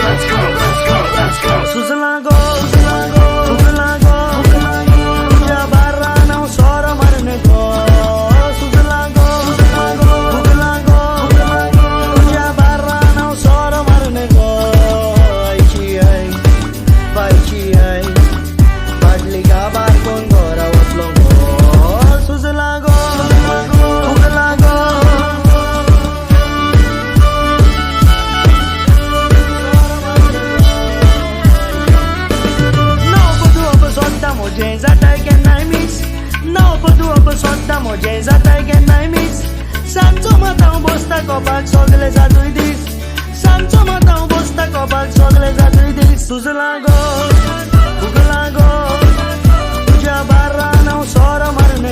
Let's go, let's go, let's go. सुजला गो, फुगला गो, तुझ्या बारान हांव सोरो मारून गो. सुजला गो, फुगला गो, तुझ्या बारान हांव सोरो मारून गो. आयची आई, बायची आई, बाटली गाबार कोण घरा वतलो गो. सुजला गो, फुगला गो. नाव बदुवप सोडटा म्हजें जाताय केन्नाय मीस. नाव बदुवप सोडटा म्हजें जाताय केन्नाय मीस. सांजचो मात हांव बसता कोपाक सगले जातूय दीस. सांजचो मात हांव बसता कोपाक सगले जातूय दीस. सुजला गो, फुगला गो, तुज्या बारान हांव सोरो मारून